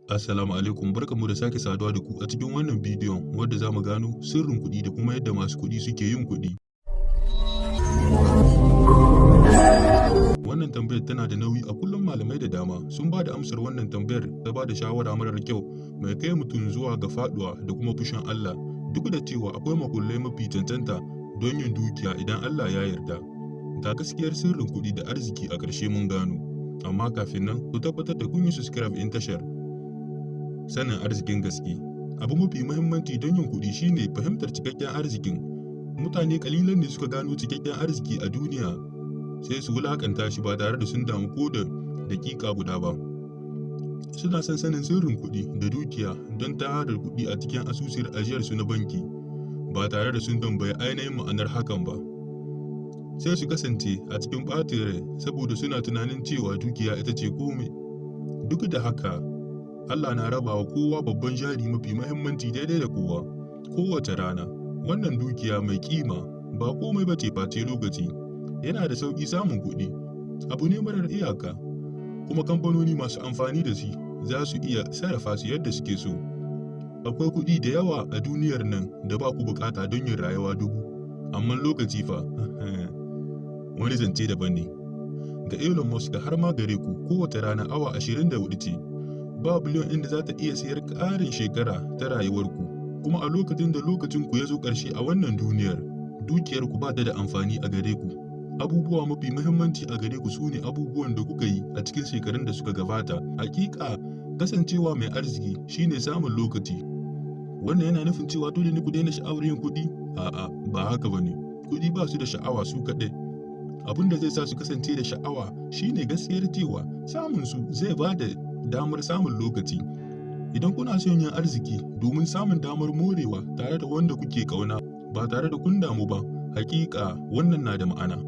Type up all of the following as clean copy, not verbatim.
Assalamu alaikum, barkanmu da sake saduwa da ku a cikin wannan bidiyon wadda za mu gano sirrin kuɗi da kuma yadda masu kuɗi suke yin kuɗi. Wannan tambayar tana da nauyi. A kullum malamai da dama sun ba da amsar wannan tambayar ta ba da shawara marar kyau mai kai mutum zuwa ga faɗuwa da kuma fushin Allah, duk da cewa akwai makullai mafi cancanta don yin dukiya idan Allah ya yarda. Ga gaskiyar sirrin kuɗi da arziki a ƙarshe mun gano, amma kafin nan ku tabbatar da kun yi subscribe in tashar. Sanin arzikin gaske. Abu mafi muhimmanci don yin kuɗi shine fahimtar cikakken arzikin. Mutane kalilan ne suka gano cikakken arziki a duniya, sai su wulakanta shi ba tare da sun damu ko da dakika guda ba. Suna son sanin sirrin kuɗi da dukiya don tara kuɗi a cikin asusun ajiyarsu na banki ba tare da sun tambayi ainihin ma'anar hakan ba. Sai su kasance a cikin ɓacin rai saboda suna tunanin cewa dukiya ita ce komai. Duk da haka, Allah na raba wa kowa babban jari mafi mahimmanci daidai da kowa, kowace rana. Wannan dukiya mai kima ba komai ba ce face lokaci. Yana da sauƙi samun kuɗi, abu ne marar iyaka, kuma kamfanoni masu amfani da shi za su iya sarrafa su yadda suke so. Akwai kuɗi da yawa a duniyar nan da ba ku bukata don yin rayuwa dubu, amma lokaci fa wani zance daban ne. Ga Elon Musk har ma gare ku, kowace rana awa 24 ce. Ba biliyon inda za ta iya sayar ƙarin shekara ta rayuwarku, kuma a lokacin da lokacinku ya zo ƙarshe a wannan duniyar, dukiyarku ba ta da amfani a gare ku. Abubuwa mafi muhimmanci a gare ku sune abubuwan da kuka yi a cikin shekarun da suka gabata. Hakika, kasancewa mai arziki shine samun lokaci. Wannan yana nufin cewa dole ne ku daina sha'awar yin kuɗi? A'a, ba haka bane. Kuɗi ba su da sha'awa su kaɗai. Abin da zai sa su kasance da sha'awa shine gaskiyar cewa samun su zai ba da damar samun lokaci. Idan kuna son yin arziki domin samun damar morewa tare da wanda kuke kauna ba tare da kun damu ba, hakika wannan na da ma'ana.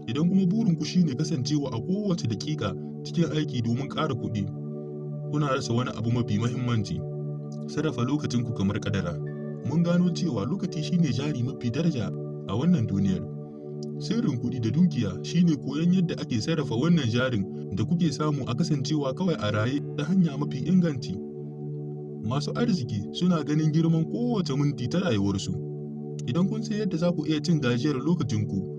Idan kuma burinku shine kasancewa a kowace dakika cikin aiki domin ƙara kuɗi, kuna rasa wani abu mafi muhimmanci: sarrafa lokacinku kamar kadara. Mun gano cewa lokaci shine jari mafi daraja a wannan duniyar. Sirrin kuɗi da dukiya shine koyon yadda ake sarrafa wannan jarin da kuke samu a kasancewa kawai a raye ta hanya mafi inganci. Masu arziki suna ganin girman kowace minti ta rayuwarsu. Idan kun san yadda za ku iya cin gajiyar lokacinku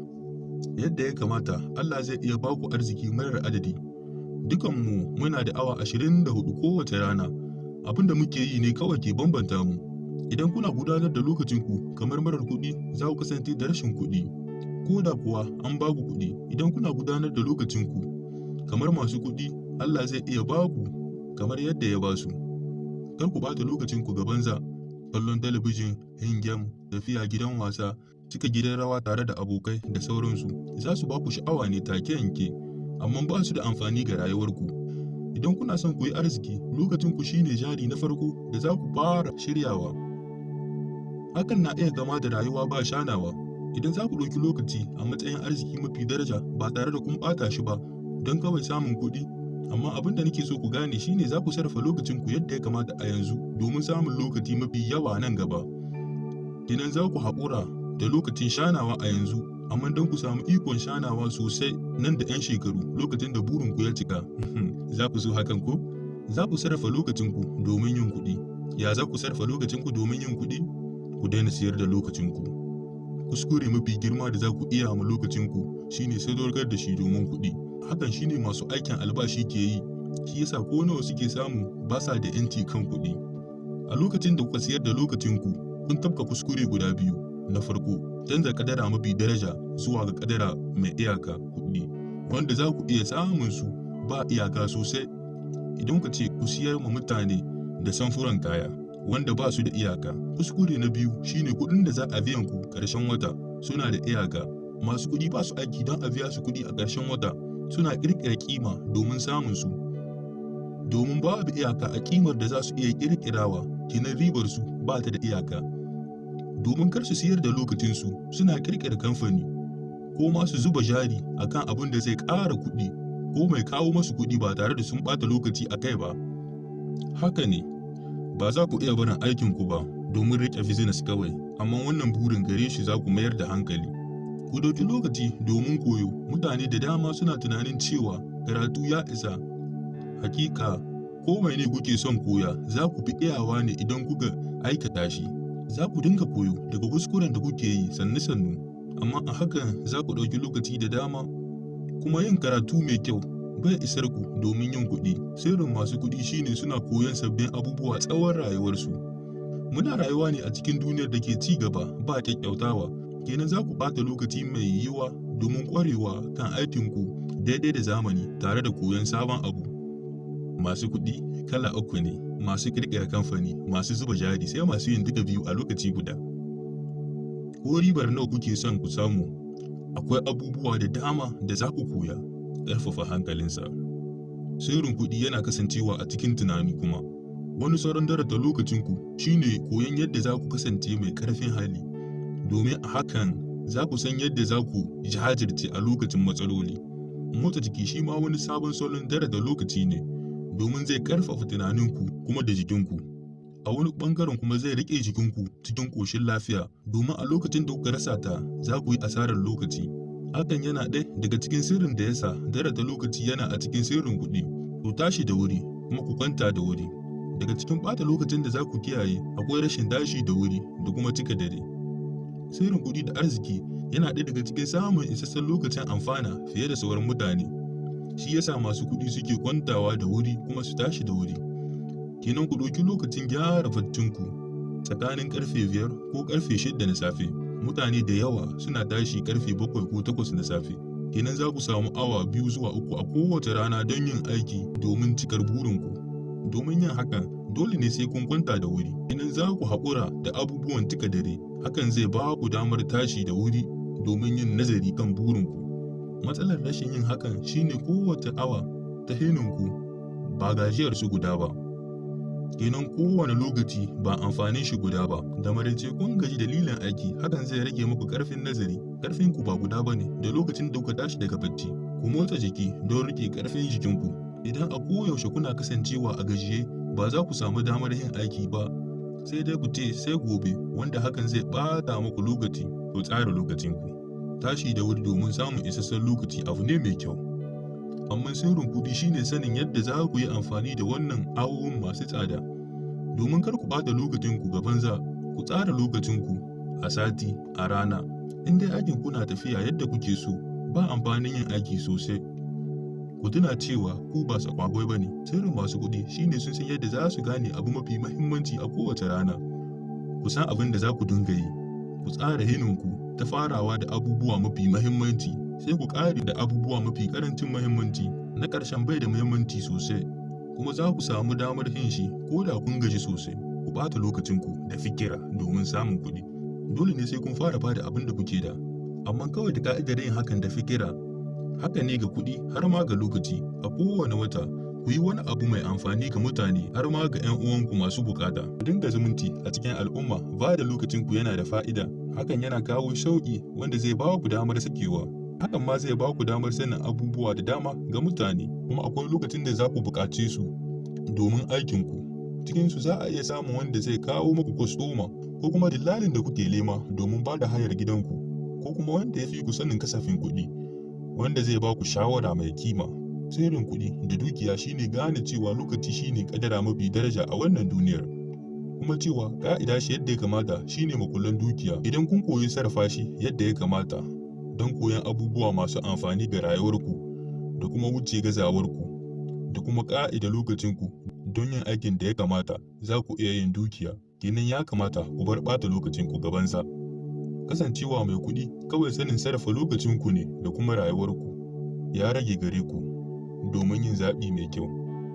yadda ya kamata, Allah zai iya ba ku arziki marar adadi. Dukanmu muna da awa 24 kowace rana. Abin da muke yi ne kawai ke bambanta mu. Idan kuna gudanar da lokacinku kamar marar kuɗi, za ku kasance da rashin kuɗi, ko da kuwa an ba ku kuɗi. Idan kuna gudanar da lokacinku kamar masu kuɗi, Allah zai iya ba ku kamar yadda ya ba su. Kar ku ɓata lokacinku ga banza: kallon talabijin, yin game, tafiya gidan wasa, cika gidan rawa tare da abokai da sauransu. Za su ba ku sha'awa ne take yanke, amma ba su da amfani ga rayuwarku. Idan kuna son ku yi arziki, lokacinku shine jari na farko da za ku fara shiryawa. Hakan na iya gama da rayuwa ba shanawa. Idan za ku ɗauki lokaci a matsayin arziki mafi daraja ba tare da kun ɓata shi ba don kawai samun kuɗi, amma abin da nake so ku gane shine za ku sarrafa lokacinku yadda ya kamata a yanzu domin samun lokaci mafi yawa nan gaba. Kenan za ku haƙura da lokacin shanawa a yanzu, amma don ku samu ikon shanawa sosai nan da 'yan shekaru lokacin da burinku ya cika. Za ku so hakan ko? Za ku sarrafa lokacinku domin yin kuɗi. Ya za ku sarrafa lokacinku domin yin kuɗi? Ku daina siyar da lokacinku. Kuskure mafi girma da za ku iya ma lokacinku shine sadaukar da shi domin kuɗi. Hakan shine masu aikin albashi ke yi, shi yasa ko nawa suke samu ba sa da 'yanci kan kuɗi. A lokacin da kuka siyar da lokacinku, kun tafka kuskure guda biyu. Na farko, canza kadara mafi daraja zuwa ga kadara mai iyaka, kuɗi, wanda za ku iya samun su ba iyaka sosai. Idan ka ce ku siyar ma mutane da samfuran kaya wanda ba su da iyaka. Kuskure na biyu shine kuɗin da za a biyan ku ƙarshen wata suna da iyaka. Masu kuɗi ba su aiki don a biya su kuɗi a ƙarshen wata, suna ƙirƙira kima domin samun su. Domin babu iyaka a kimar da za su iya ƙirƙirawa, kenan ribar su ba ta da iyaka. Domin kar su siyar da lokacinsu, suna ƙirƙira kamfani ko ma su zuba jari akan abin da zai ƙara kuɗi ko mai kawo masu kuɗi ba tare da sun ɓata lokaci a kai ba. Haka ne, ba za ku iya barin aikinku ba domin riƙe business kawai, amma wannan burin gare shi za ku mayar da hankali. Ku ɗauki lokaci domin koyo. Mutane da dama suna tunanin cewa karatu ya isa. Hakika, Ko mene kuke son koya, za ku fi iyawa ne idan kuka aikata shi. Za ku dinga koyo daga kuskuren da kuke yi sannu-sannu, amma a hakan za ku ɗauki lokaci da dama. Kuma yin karatu mai kyau bai isar ku domin yin kuɗi. Sirrin masu kuɗi shine suna koyon sabbin abubuwa tsawon rayuwarsu. Muna rayuwa ne a cikin duniyar da ke ci gaba ba ƙyaƙƙyautawa. Kenan za ku ɓata lokaci mai yiwuwa domin ƙwarewa kan aikinku daidai da zamani tare da koyon sabon abu. Masu kuɗi kala uku ne: masu ƙirƙira kamfani, masu zuba jari, sai masu yin duka biyu a lokaci guda. Ko ribar nawa kuke son ku samu, akwai abubuwa da dama da za ku koya. Ƙarfafa hankalinsa. Sirrin kuɗi yana kasancewa a cikin tunani kuma. Wani sauran darata lokacinku shine koyon yadda za ku kasance mai ƙarfin hali, domin a hakan za ku san yadda za ku jajirce a lokacin matsaloli. Motsa jiki shi ma wani sabon salon darata lokaci ne, domin zai ƙarfafa tunaninku kuma da jikinku. A wani ɓangaren kuma zai riƙe jikinku cikin ƙoshin lafiya, domin a lokacin da kuka rasa ta za ku yi asarar lokaci. Hakan yana ɗaya daga cikin sirrin da yasa darata lokaci yana a cikin sirrin kuɗi. Ku tashi da wuri kuma ku kwanta da wuri. Daga cikin ɓata lokacin da za ku kiyaye akwai rashin tashi da wuri da kuma cika dare. Sirrin kuɗi da arziki yana ɗaya daga cikin samun isasshen lokacin amfana fiye da sauran mutane. Shi yasa masu kuɗi suke kwantawa da wuri kuma su tashi da wuri. Kenan ku ɗauki lokacin gyara baccinku tsakanin ƙarfe 5 ko ƙarfe 6 na safe. Mutane da yawa suna tashi ƙarfe 7 ko 8 na safe. Kenan za ku samu awa 2 zuwa 3 a kowace rana don yin aiki domin cikar burinku. Domin yin hakan dole ne sai kun kwanta da wuri. Kenan za ku haƙura da abubuwan cika dare. Hakan zai ba ku damar tashi da wuri domin yin nazari kan burinku. Matsalar rashin yin hakan shine kowace awa ta hininku ba gajiyar su guda ba. Kenan kowane lokaci ba amfanin shi guda ba. Da maraice kun gaji dalilin aiki, hakan zai rage muku ƙarfin nazari. Ƙarfin ku ba guda bane da lokacin da kuka tashi daga bacci. Ku motsa jiki don riƙe ƙarfin jikinku. Idan a koyaushe kuna kasancewa a gajiye, ba za ku samu damar yin aiki ba. Sai dai ku ce sai gobe, wanda hakan zai ɓata muku lokaci. Ku tsara lokacinku. Tashi da wuri domin samun isasshen lokaci abu ne mai kyau. Amma sirrin kuɗi shine sanin yadda za ku yi amfani da wannan awowin masu tsada. Domin kar ku ɓata lokacinku ga banza, ku tsara lokacinku a sati, a rana. In dai aikin ku na tafiya yadda kuke so, ba amfanin yin aiki sosai. Ku tuna cewa ku ba sakwagwai ba ne. Sirrin masu kuɗi shine sun san yadda za su gane abu mafi muhimmanci a kowace rana. Ku san abin da za ku dinga yi. Ku tsara hininku ta farawa da abubuwa mafi muhimmanci, sai ku ƙare da abubuwa mafi ƙarancin muhimmanci. Na ƙarshen bai da muhimmanci sosai, kuma za ku samu damar yin shi ko da kun gaji sosai. Ku ɓata lokacinku da fikira domin samun kuɗi. Dole ne sai kun fara bada abin da kuke da, amma kawai da ka'idar yin hakan da fikira. Haka ne ga kuɗi har ma ga lokaci. A kowane wata ku yi wani abu mai amfani ga mutane har ma ga 'yan uwanku masu bukata. Ku dinga zumunci a cikin al'umma. Ba da lokacinku yana da fa'ida. Hakan yana kawo sauƙi wanda zai ba ku damar sakewa. Hakan ma zai ba ku damar sanin abubuwa da dama ga mutane, kuma akwai lokacin da za ku buƙace su domin aikinku. Cikinsu za a iya samun wanda zai kawo muku kwastoma, ko kuma dillalin da kuke nema domin ba da hayar gidanku, ko kuma wanda ya fi ku sanin kasafin kuɗi, wanda zai ba ku shawara mai kima. Sirrin kuɗi da dukiya shine gane cewa lokaci shine kadara mafi daraja a wannan duniyar. Kuma cewa ƙa'ida shi yadda ya kamata shine makullan dukiya. Idan kun koyi sarrafa shi yadda ya kamata don koyon abubuwa masu amfani ga rayuwarku da kuma wuce gazawarku da kuma ƙa'ida lokacinku don yin aikin da ya kamata, za ku iya yin dukiya. Kenan ya kamata ku bar ɓata lokacinku gabansa. Kasancewa mai kuɗi kawai sanin sarrafa lokacinku ne da kuma rayuwarku. Ya rage gare ku domin yin zaɓi mai kyau.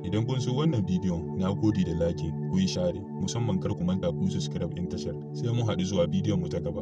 Idan kun so wannan bidiyon, na gode da like, ku yi share, musamman kar ku manta ku subscribe ɗin tashar. Sai mun haɗu zuwa bidiyon mu ta gaba.